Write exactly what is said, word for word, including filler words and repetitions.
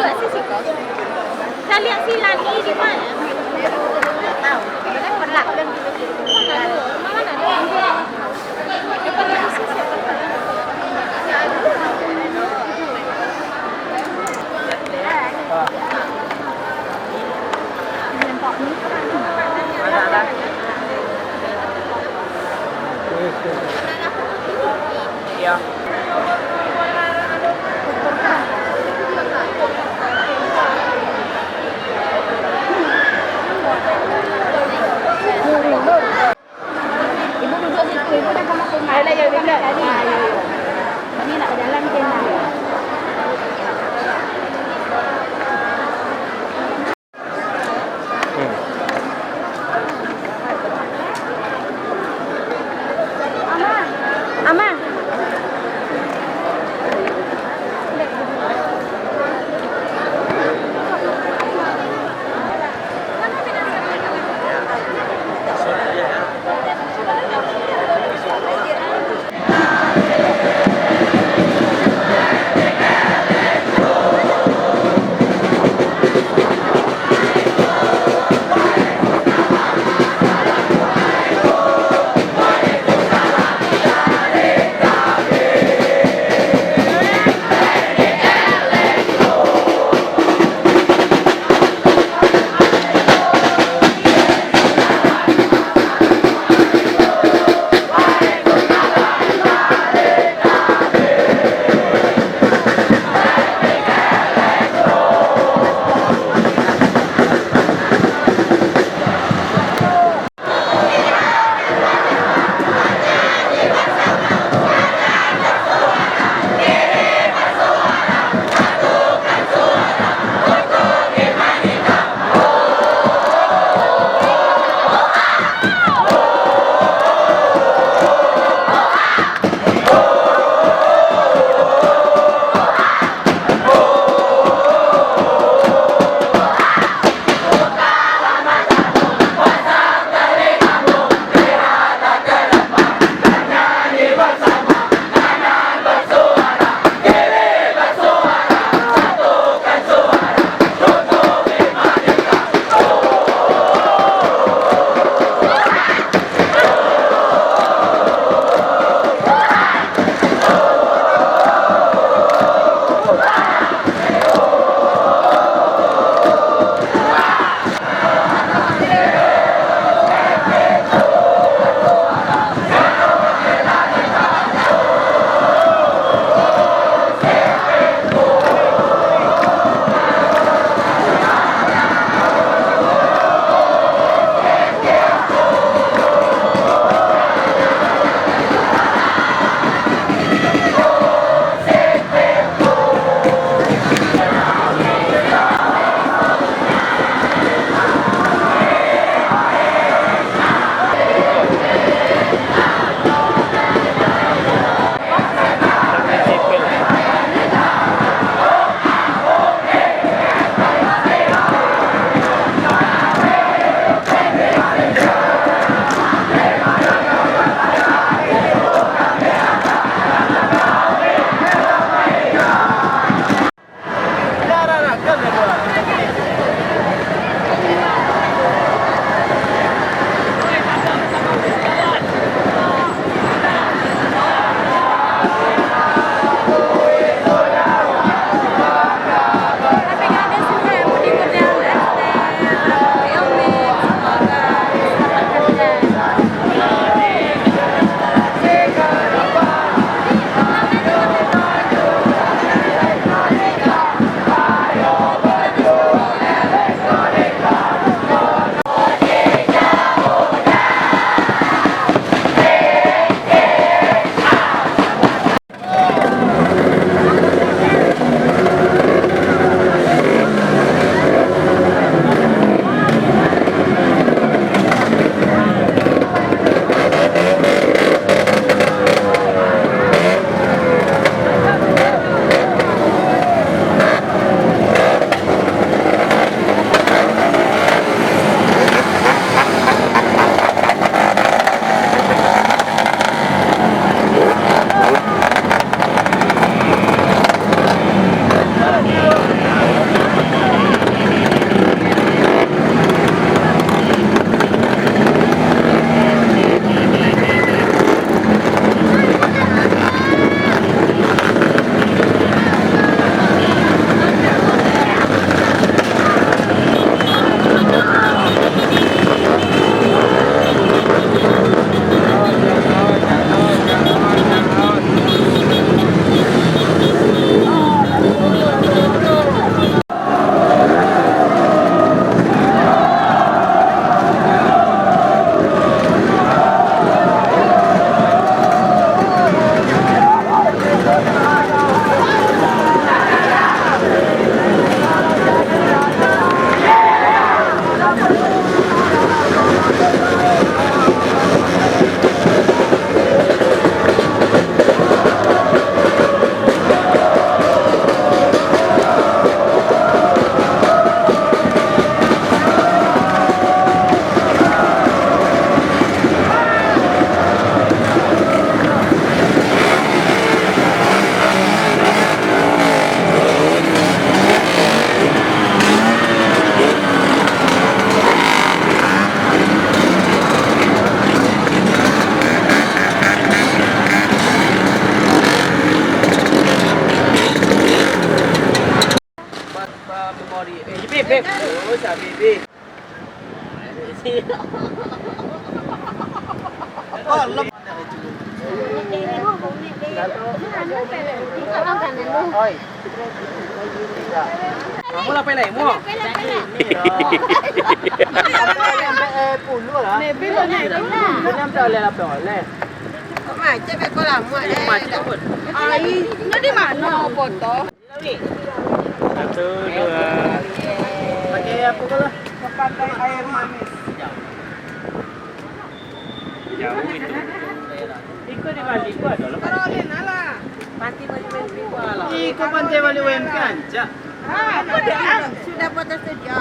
Caliak si Lani di ma? Ndak tau. Mana ado? Mana ado? Depan Yesus ya. Iya. Ibu duduk situ, ibu dah sama kumat. Beb. Oh, sabi, Beb. Apa? Lem. Oi. Kamu lah pelai, mu. Iya. Sampai puluh lah. Ini sampai oleh lapang oleh. Macam ekor lama, eh. Macam pun. Ai, ini di mana foto? Satu, dua. Pakai apa kau lah? Ke Pantai Air Manis. Jauh itu. Iko di Bali ko ado lah. Kalau boleh nak lah. Pantai Bali Wembley ko lah. Iko Pantai Bali Wembley kan, Cak? Ah, apa dia? Sudah foto studio.